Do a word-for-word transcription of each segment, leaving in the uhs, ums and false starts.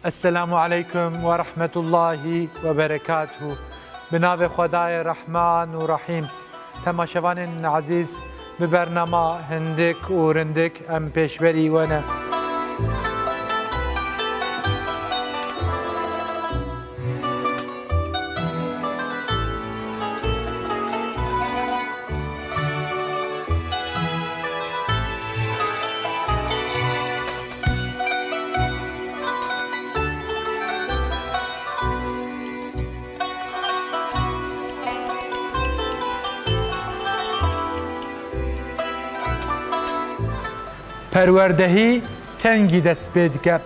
Esselamu aleykum ve rahmetullahi ve berekatuhu. Bi navê Xwedayê Rehman û Rehîm. Temaşevanên ezîz, bi bernama hindik û rindik em pêşberî we ne. Perwerdehî kengî dest pê dike?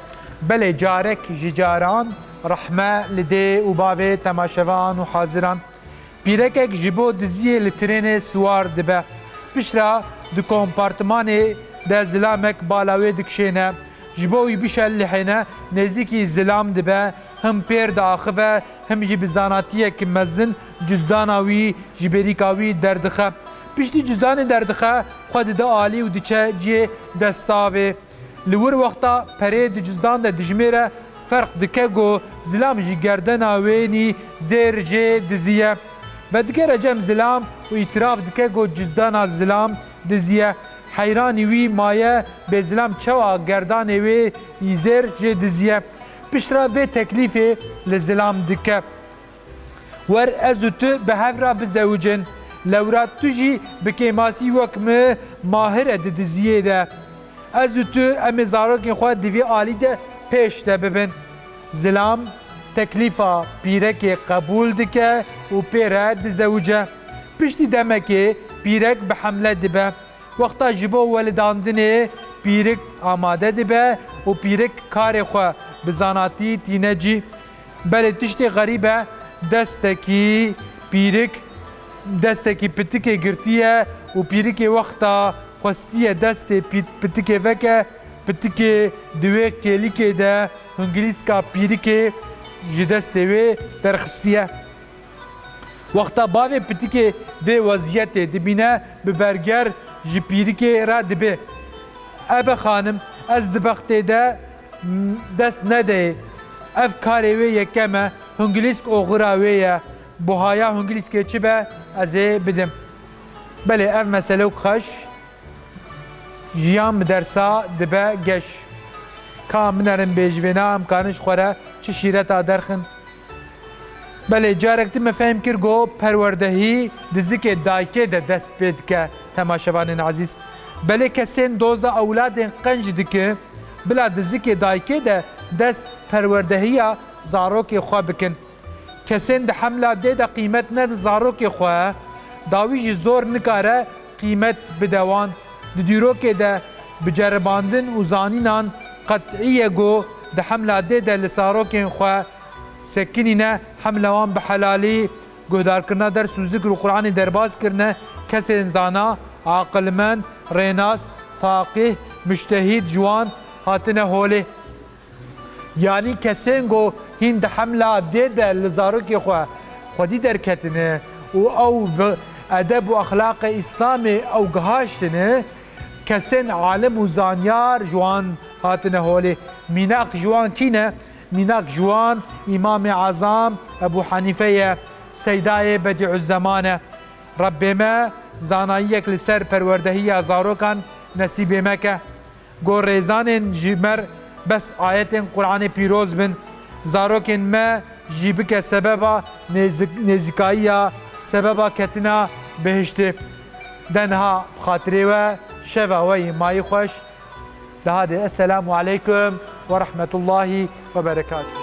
Belê, carek ji caran rehme li dê û bavê temaşevan û haziran. Pîrekek ji bo diziyê li trênê siwar dibe. Piştre di kompartmanê de zilamek bala wê dikişêne. Ji bo wî bişelihêne, nêzîkî zilam dibe, him pêr diaxive, him jî bi zanatiyek mezin cuzdana wî ji bêrîka wî derdixe. Piştî cuzdanê derdixe, xwe dide alî û diçe cihê destavê. Li wir wexta perê di cizdan de dijmêre, ferq dike ku zilam ji gerdena wênî zêr jê dizî ye. Vedigere cem zilam û îtiraf dike ku cizdana zilam dizî ye. Heyranî wî maye bê zilam çawa gerdanê wê yî zêr jê dizî ye. Piştre vê teklîfê li zilam dike. Wer ez û tu bi hev re bizewicin. Lewra tu jî bi kêmasî wek mi mahir e di diziyê de. Ez û tu em ê zarokên xwe di vî alî de pêş de bibin. Zilam teklîfa pîrekê qebûl dike û pê re dizewice. Piştî demekê pîrek bi hemle dibe. Wexta ji bo welidandinê pîrik amade dibe û pîrik karê xwe bi zanatî tîne cî. Belê tiştê xerîb e, destekî pîrik, destekî pitikê girtiye û pîrikê wexta xwestiye destê pî-, pitikê veke, pitikê di wê kêlîkê de hingilîska pîrikê ji destê wê derxistiye. Wexta bavê pitikê vê weziyetê dibîne, bi berger ji pîrikê re dibê: Ebe xanim, ez di bextê de, m, dest nedeyê. Ev karê wê yekem e, hingilîsk oxira wê ye. Buhaya hingilîskê çi be, ez ê bidim. Belê, ev mesele û xweş. Jiyan bi dersa dibe geş. Ka binerin bêjivêna, em karin ji xwe re çi şîreta derxin? Belê, carek din me fehm kir ku perwerdehî di zikê dayikê de dest pê dike, temaşevanên ezîz. Belê kesên doza ewladên qenc dike, bila di zikê dayikê de dest perwerdehiya zarokê xwe bikin. Kesên di hemla dê de qîmet nedin zarokê xwe, dawî jî zor nikare qîmet bide wan. Di dîrokê de bi ceribandin û zanînan qet'î ye ku di hemla dê de li zarokên xwe sekinîne, hemla wan bi helalî, guhdarkirina ders û zikr û Qur'anê derbas kirine, kesên zana, aqilmend, rênas, faqîh, mujtehîd ji wan hatine holê. Yanî kesên ku hîn di hemla dê de li zarokê xwe xwedî derketine û ew bi edeb û exlaqê Îslamê ew gihaştine, kesên alim û zanyar ji wan hatine holê. Mînak ji wan kî ne? Mînak ji wan Îmamê Ezam Ebû Henîfe ye, Seydayê Bedîuzzeman e. Rebbê me zanayiyek li ser perwerdehiya zarokan nesîbê me ke. Ku rêzanên ji me re bes ayetên Qur'anê pîroz bin, zarokên me jî bike sebeba nêzik-, nêzîkayiya, sebeba ketina bihiştê. De niha bi xatirê we, şeva we yî mayî xweş. Daha dê, Esselamu aleykum ve rahmetullahi ve berekatuhu.